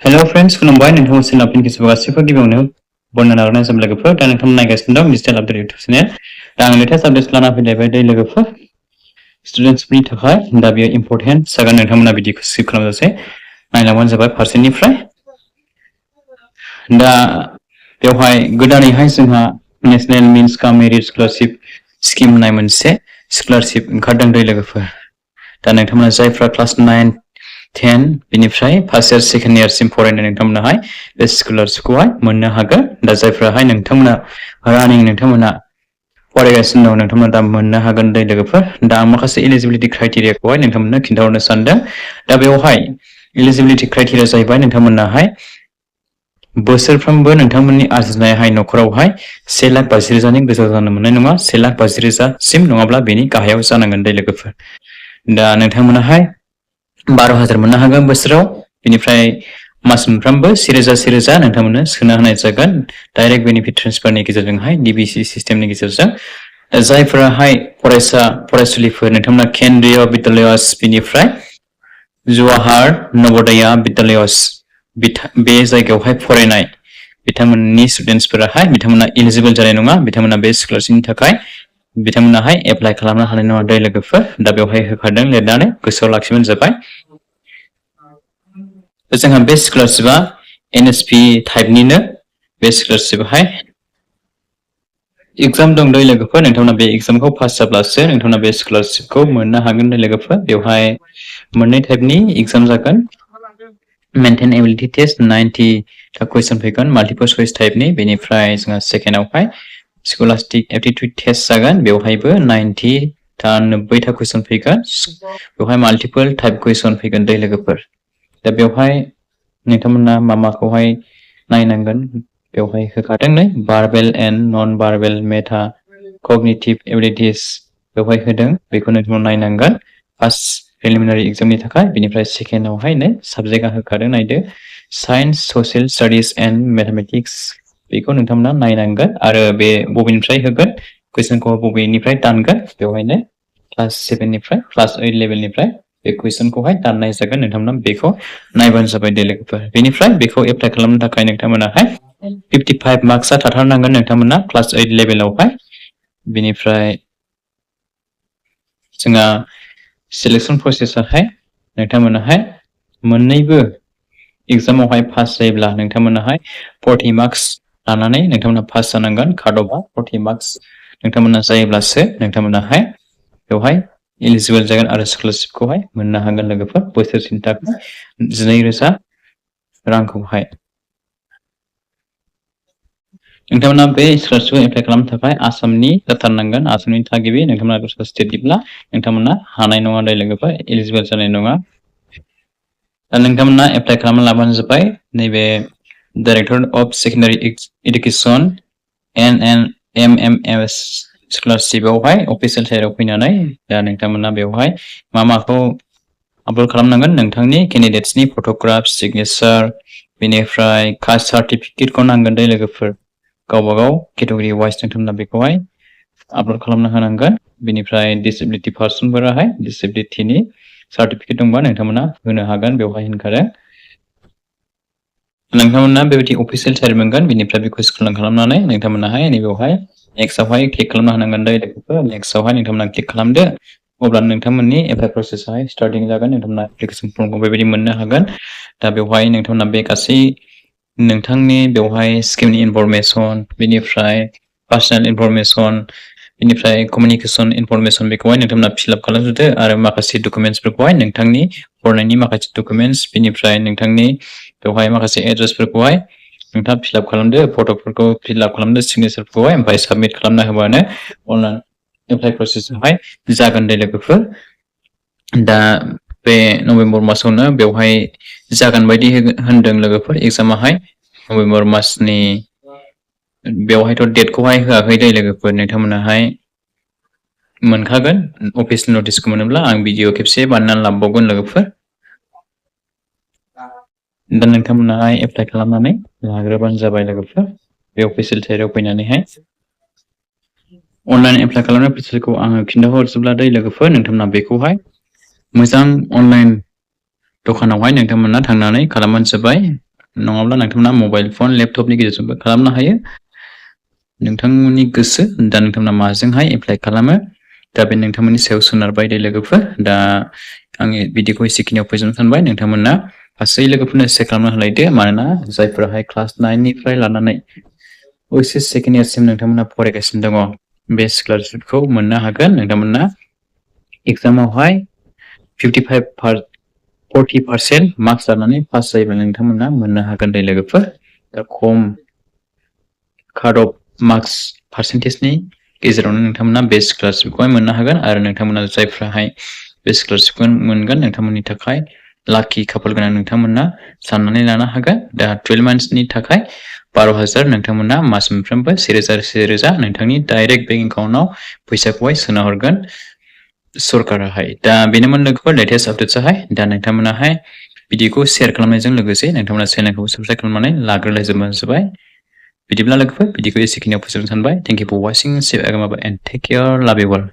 Hello friends, खुलुमबाय नोंथांमोन channel PK गासिबो गिबियावनो बरनायना हरनाय जाबाय लोगोफोर दा नोंथांमोन नायगासिनो दं डिजिटेल आपडेट इउटिउब चेनेल दा आं लेटेस्ट आपडेट्स लाना फैलायबाय दै लोगोफोर स्टुडेन्ट्सफोरनि थाखाय दा बेयो इम्पोर्टेन्ट जागोन नोंथांमोना बिदिखौ स्किप खालामजासे नायलांबानो जाबाय फारसेनिफ्राय दा बेवहाय गोदानैहाय जोंहा नेशनेल मिन्स काम मेरिट स्कलारशिप स्किम होननाय मोनसे स्कलारशिप ओंखारदों दै लोगोफोर दा नोंथांमोना जायफ्रा क्लास 9 10 बिनिफ्राय फार्स्ट इयार सेकेन्ड इयारसिम फरायनाय नोंथांमोनाहाय बे स्कलारशिपखौहाय मोननो हागोन दा जायफ्राहाय नोंथांमोना रानिं नोंथांमोना फरायगासिनो दं नोंथांमोना दा मोननो हागोन दै लोगोफोर दा आं माखासे एलिजिबिलिटि क्राइटेरियाखौहाय नोंथांमोननो खिन्थाहरनो सानदों दा बेवहाय एलिजिबिलिटि क्राइटेरिया जाहैबाय नोंथांमोनाहाय बोसोरफ्रोमबो नोंथांमोननि आरजिनायाहाय न'खरावहाय 1,50,000नि गोजौ जानो मोननाय नङा 1,50,000सिम नङाब्ला बेनि गाहायाव जानांगोन दै लोगोफोर दा नोंथांमोनाहाय 12,000 मोननो हागोन बोसोराव बेनिफ्राय मास मोनफ्रोमबो 1,000 नोंथांमोननो सोना होनाय जागोन डाइरेक्ट बेनिफिट ट्रेन्सफारनि गेजेरजोंहाय डिबिसि सिस्टेमनि गेजेरजों जायफोराहाय फरायसुलिफोर नोंथांमोना केन्द्रीय विद्यालयस बिनिफ्राय जवाहर नवोदया विद्यालयस बे जायगायावहाय फरायनाय बिथांमोननि स्टुडेन्ट्सफोराहाय बिथांमोना एलिजिबल जानाय नङा बिथांमोना बे स्कलारशिपनि थाखाय बिथांमोनाहाय एप्लाइ खालामनो हानाय नङा दै लोगोफोर दा बेवहाय होखादों लिरनानै गोसोआव लाखिबानो जाबाय जोंहा बे स्कलारशिपआ एनएसपि टाइपनिनो बे स्कलारशिपआहाय एग्जाम दं दै लोगोफोर नोंथांमोना बे एग्जामखौ पास जाब्लासो नोंथांमोना बे स्कलारशिपखौ मोननो हागोन दै लोगोफोर बेवहाय मोननै टाइपनि एग्जाम जागोन मेंटेन एबिलिटि टेस्ट 90 टा कुइसन फैगोन माल्टिपल चॉइस टाइपनि बेनिफ्राय जोंहा सेकेन्डआवहाय स्कलास्टिक एप्टिट्युड टेस्ट जागोन बेवहायबो 90 टा 90 टा कुइसन फैगोन बेवहाय माल्टिपल टाइप कुइसन फैगोन दै लोगोफोर दा बेवहाय नोंथांमोना माखौहाय नायनांगोन बेवहाय होखादों नै भार्बेल एन्ड नन भार्बेल मेटा कग्निटिभ एबिलिटिस बेवहाय होदों बेखौ नोंथांमोना नायनांगोन फार्स्ट प्रिलिमिनारि एग्जामनि थाखाय बेनिफ्राय सेकेन्डआवहाय नै साबजेक्टआ होखादों नायदो science social studies and mathematics बेखौ नोंथांमोना नायनांगोन आरो बे बबेनिफ्राय होगोन कुइसनखौ बबेनिफ्राय दानगोन बेवहायनो क्लास 7 निफ्राय क्लास 8 लेभेलनिफ्राय बे कुइसनखौहाय दाननाय जागोन नोंथांमोना बेखौ नायबानो जाबाय दै लोगोफोर बेनिफ्राय बेखौ एप्लाइ खालामनो थाखाय नोंथांमोनाहाय 55 मार्क्सआ थाथारनांगोन नोंथांमोना क्लास 8 लेभेलावहाय बेनिफ्राय जोंहा सिलेक्शन प्रसेसआहाय नोंथांमोनाहाय मोननैबो एग्जामावहाय पास जायोब्ला नोंथांमोनाहाय 40 मार्क्स लानानै नोंथांमोना पास जानांगोन काट अफआ 40 मार्क्स नोंथांमोना जायोब्लासो नोंथांमोनाहाय बेवहाय एलिजिबल जागोन आरो स्कलारशिपखौहाय मोननो हागोन लोगोफोर बोसोरसेनि थाखाय 12,000 रांखौहाय नोंथांमोना बे स्कलारशिपखौ एप्लाइ खालामनो थाखाय आसामनि जाथारनांगोन आसामनि थागिबि नोंथांमोना दस्रा स्टेटनिब्ला नोंथांमोना हानाय नङा दै लोगोफोर एलिजिबल जानाय नङा दा नोंथांमोना एप्लाइ खालामना लाबानो जाबाय नैबे director of secondary education NMMS स्कलारशिपआवहाय अफिसियेल साइटआव फैनानै दा नोंथांमोना बेवहाय माखौ आपल'ड खालामनांगोन नोंथांनि केन्डिडेट्सनि फट'ग्राफ सिगनेचार बेनिफ्राय कास्ट सार्टिफिकेटखौ नांगोन दै लोगोफोर गावबा गाव केटेगरि वाइज नोंथांमोना बेखौहाय आपल'ड खालामना होनांगोन बेनिफ्राय डिसेबिलिटि पार्सनफोराहाय डिसेबिलिटिनि सार्टिफिकेट दंबा नोंथांमोना होनो हागोन बेवहाय होनखादों नोंथांमोना बेबायदि अफिसियेल साइट मोनगोन बेनिफ्राय बेखौ स्क्रोल खालामनानै नोंथांमोनाहाय नैबेवहाय नेक्स्टआवहाय क्लिक खालामना होनांगोन दै लोगोफोर नेक्स्टआवहाय नोंथांमोना क्लिक खालामदो अब्ला नोंथांमोननि एप्लाइ प्रसेसआहाय स्टार्टिं जागोन नोंथांमोना एप्लिकेसन फर्मखौ बेबायदि मोननो हागोन दा बेवहाय नोंथांमोना बे गासै नोंथांनि बेवहाय स्किमनि इनफरमेसन बेनिफ्राय पार्सनेल इनफरमेसन बेनिफ्राय कमिउनिकेसन इनफरमेसन बेखौहाय नोंथांमोना फिलआप खालामजोबदो आरो माखासे डकुमेन्टसफोरखौहाय नोंथांनि फरायनायनि माखासे डकुमेन्टस बेनिफ्राय नोंथांनि बेवहाय माखासे एड्रेसफोरखौहाय नोंथाङा फिलआप खालामदो फट'फोरखौ फिलआप खालामदो सिगनेचारफोरखौहाय ओमफ्राय साबमिट खालामना होबानो अनलाइन एप्लाइ प्रसेसआवहाय जागोन दै लोगोफोर दा बे नभेम्बर मासावनो बेवहाय जागोन बायदि होनदों लोगोफोर एग्जामाहाय नभेम्बर मासनि बेवहायथ' डेटखौहाय होआखै दै लोगोफोर नोंथांमोनाहाय मोनखागोन अफिसियेल नटिसखौ मोनोब्ला आं भिडिअ खेबसे बानायनानै लाबावगोन लोगोफोर दा नोंथांमोनाहाय एप्लाइ खालामनानै लाग्रोबानो जाबाय लोगोफोर बे अफिसियेल साइटआव फैनानैहाय अनलाइन एप्लाइ खालामनाय प्रसेसखौ आङो खिन्थाहरजोबला दै लोगोफोर नोंथांमोना बेखौहाय मोजां अनलाइन दखानावहाय नोंथांमोना थांनानै खालामबानो जाबाय नङाब्ला नोंथांमोना मबाइल फन लेपटपनि गेजेरजोंबो खालामनो हायो नोंथांमोननि गोसो दा नोंथांमोना माजोंहाय एप्लाइ खालामो दा बे नोंथांमोननि सायाव सोनारबाय दे लोगोफोर दा आङो भिडिअखौ एसेखिनियाव फोजोबनो सानबाय नोंथांमोना गासै लोगोफोरनो शेयार खालामना होलायदो मानोना जायफोराहाय क्लास 9 निफ्राय लानानै ओइचएस सेकेन्ड इयारसिम नोंथांमोना फरायगासिनो दङ बे स्कलारशिपखौ मोननो हागोन नोंथांमोना एग्जामावहाय 40% मार्क्स लानानै पास जायोब्ला नोंथांमोना मोननो हागोन दे लोगोफोर दा खम कार्ड अफ मार्क्स पार्सेन्टेजनि गेजेरावनो नोंथांमोना बे स्कलारशिपखौहाय मोननो हागोन आरो नोंथांमोना जायफ्राहाय बे स्कलारशिपखौ मोनगोन नोंथांमोननि थाखाय लाखि खाफाल गोनां नोंथांमोना साननानै लानो हागोन दा 12 मान्थसनि थाखाय 12,000 नोंथांमोना मास मोनफ्रोमबो 1,000 नोंथांनि डाइरेक्ट बेंक एकाउन्टआव फैसाखौहाय सोना हरगोन सरकाराहाय दा बेनोमोन लोगोफोर लेटेस्ट आपडेट्सआहाय दा नोंथांमोनाहाय भिडिअखौ शेयार खालामनायजों लोगोसे नोंथांमोना चेनेलखौ साबस्क्राइब खालामनानै लाग्रोलायजोबबाय बिदिब्ला लोगोफोर भिडिअखौ एसेखिनियाव फोजोबनो सानबाय thank you for watching and take care love you all